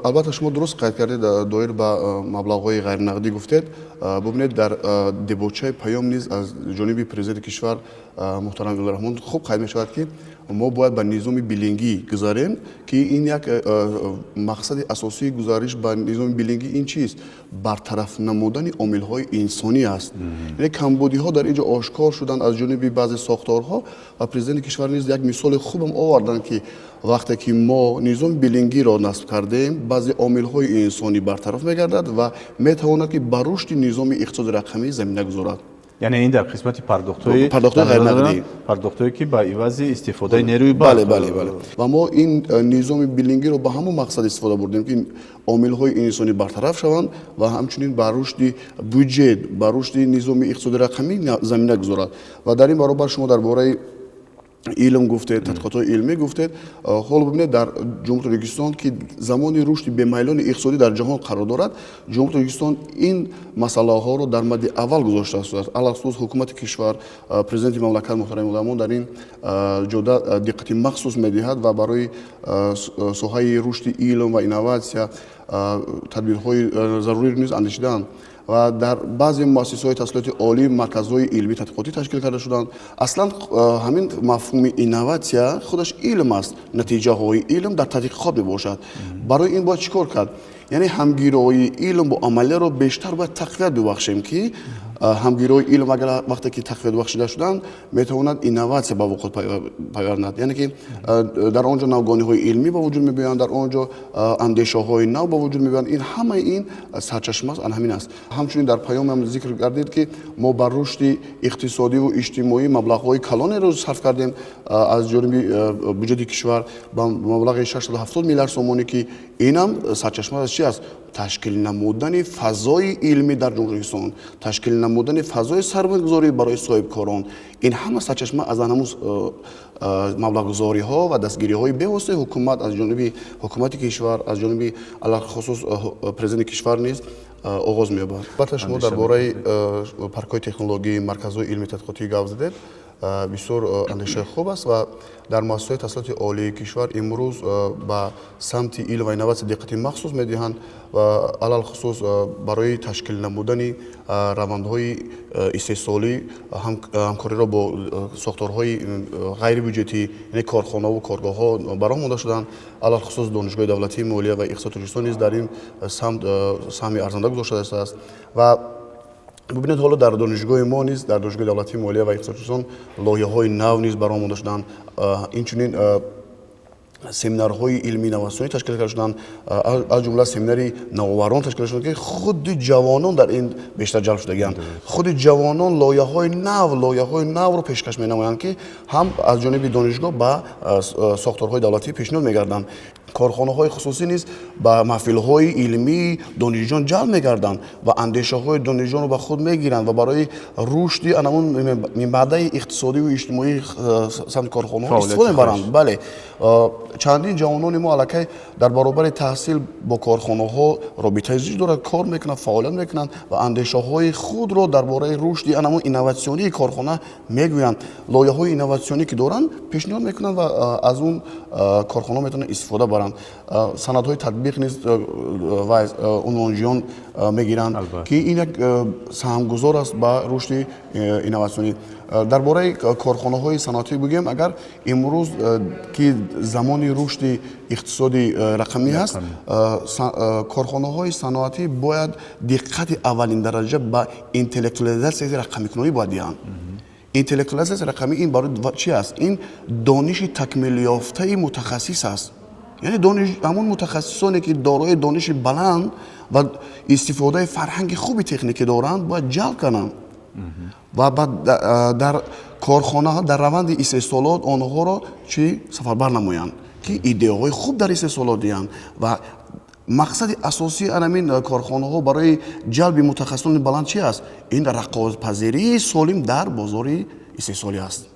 Албатта, шумо дуруст қайд кардед, доир ба маблағҳои ғайринақдӣ гуфтед. Бубинед, дар дебочаи паём низ аз ҷониби президенти кишвар муҳтарам Эмомалӣ Раҳмон хуб қайд мешавад, ки мо бояд ба низоми биллингӣ гузарем, ки ин як мақсади асосии гузариш ба низоми биллингӣ ин чист? Бартараф намудани омилҳои инсонӣ аст. Яъне камбудиҳо дар ин ҷо ошкор шуданд аз ҷониби баъзе сохторҳо ва президенти кишвар низ як мисоли хубам оварданд, ки вақте ки мо низоми биллингиро насб кардем, баъзе омилҳои инсонӣ бартараф мегардад ва метавонад, ки ба рушди низоми иқтисоди рақамӣ замина гузорад. Яъне ин дар қисмати пардохтҳои пардохтҳои ғайринақдӣ. Пардохтҳое, ки ба ивази истифодаи нерӯи барқ. Бале, ва мо ин низоми биллингиро ба ҳамон мақсад истифода бурдем, ки омилҳои инсонӣ бартараф шаванд ва ҳамчунин ба рушди буҷет, ба рушди низоми иқтисоди рақамӣ замина гузорад. Ва дар ин баробар шумо дар бораи илм гуфтед, тадқиқотҳои илмӣ гуфтед. Ҳоло бибинед, дар Ҷумҳурии Тоҷикистон, ки замони рушди бемайлони иқтисодӣ дар ҷаҳон қарор дорад, Ҷумҳурии Тоҷикистон ин масъалаҳоро дар мадди аввал гузоштааст. Алалхусус ҳукумати кишвар, президенти мамлакат муҳтарам Эмомалӣ Раҳмон дар ин ҷода диққати махсус медиҳад ва барои соҳаи рушди илм ва инноватсия тадбирҳои заруриро низ андешидаанд ва дар баъзе муассисаҳои таҳсилоти олӣ марказҳои илмӣ тадқиқотӣ ташкил карда шуданд. Аслан ҳамин мафҳуми инноватсия худаш илм аст, натиҷаҳои илм дар тадқиқот мебошад. Барои ин бояд чӣ кор кард? Яъне ҳамгироии илм бо амалияро бештар бояд тақвият бибахшем, ки ҳамгироии илм агар вақте ки тақвият бахшида шуданд, метавонад инноватсия ба вуқӯъ пайвандад. Яъне ки дар он ҷо навгониҳои илмӣ ба вуҷуд мебиёянд, дар он ҷо андешаҳои нав ба вуҷуд мебиёянд. Ин ҳамаи ин сарчашма ан ҳамин аст. Ҳамчунин дар паёмам зикр гардид, ки мо ба рушди иқтисодиву иҷтимоӣ маблағҳои калонеро сарф кардем аз ҷониби буҷети кишвар ба маблағи 670 миллиард сомонӣ, ки инам сарчашма аз чи аст? Ташкил намудани фазои илмӣ дар Ҷумҳурии, ташкил намудани фазои сармоягузорӣ барои соҳибкорон. Ин ҳама сарчашма аз ҳамун маблағгузориҳо ва дастгириҳои бевоситаи ҳукумат, аз ҷониби ҳукумати кишвар, аз ҷониби алалхусус президенти кишвар низ оғоз меёбад. Албатта, шумо дар бораи паркҳои технологӣ, марказҳои илми тадқиқотӣ гап задед. Бисёр андешаи хуб аст ва дар муассисаҳои таҳсилоти олии кишвар имрӯз ба самти илм ва инноватсия диққати махсус медиҳанд ва алалхусус барои ташкил намудани равандҳои истеҳсолӣ ҳамкориро бо сохторҳои ғайрибюҷетӣ, яъне корхонаву коргоҳҳо, ба роҳ монда шуданд. Алалхусус Донишгоҳи давлатии молия ва иқтисоди Тоҷикистон низ дар ин самт саҳми арзанда гузошта шудааст. Ва бубинед, ҳоло дар донишгоҳи мо низ, дар Донишгоҳи давлатии молия ва иқтисоди Тоҷикистон, лоиҳаҳои нав низ ба роҳ монда шуданд. Инчунин семинарҳои илмии инноватсионӣ ташкил карда шуданд, аз ҷумла семинари навоварон ташкил шуданд, ки худи ҷавонон дар ин бештар ҷалб шудагианд. Худи ҷавонон лоиҳаҳои навро пешкаш менамоянд, ки ҳам аз ҷониби донишгоҳ ба сохторҳои давлатӣ пешниҳод мегарданд. Корхонаҳои хусусӣ низ ба маҳфилҳои илмии донишҷӯён ҷалб мегарданд ва андешаҳои донишҷӯёнро ба худ мегиранд ва барои рушди анамун минбаъдаи иқтисодиву иҷтимоии самти корхонаҳо истифода мебаранд. Бале, чандин ҷавонони мо аллакай дар баробари таҳсил бо корхонаҳо робитаи зич дорад, кор мекунанд, фаъолият мекунанд ва андешаҳои худро дар бораи рушди анамун инноватсионии корхона мегӯянд. Лоиҳаҳои инноватсионӣ, ки доранд, пешниҳод мекунанд ва аз он корхонаҳо метавонанд истифода баранд. Санадҳои татбиқ низ ва унвонҷиён мегиранд, ки ин як саҳмгузор аст ба рушди инноватсионӣ. Дар бораи корхонаҳои саноатӣ бигӯем агар, имрӯз, ки замони рушди иқтисоди рақамӣ аст, корхонаҳои саноатӣ бояд диққати аввалин дараҷа ба интеллектуализатсияи рақамикунонӣ бояд диҳанд. Интеллектуализатсияи рақамӣ ин барои чӣ аст? Ин дониши такмилёфтаи мутахассис аст. Яъне ҳамон мутахассисоне, ки дорои дониши баланд ва истифодаи фарҳанги хуби техникӣ доранд, бояд ҷалб кунанд ва дар корхонаҳо, дар раванди истеҳсолот онҳоро чӣ сафарбар намоянд, ки идеяҳои хуб дар истеҳсолот диҳанд. Ва мақсади асосии анамин корхонаҳо барои ҷалби мутахассисони баланд чӣ аст? Ин рақобатпазирии солим дар бозори истеҳсолӣ аст.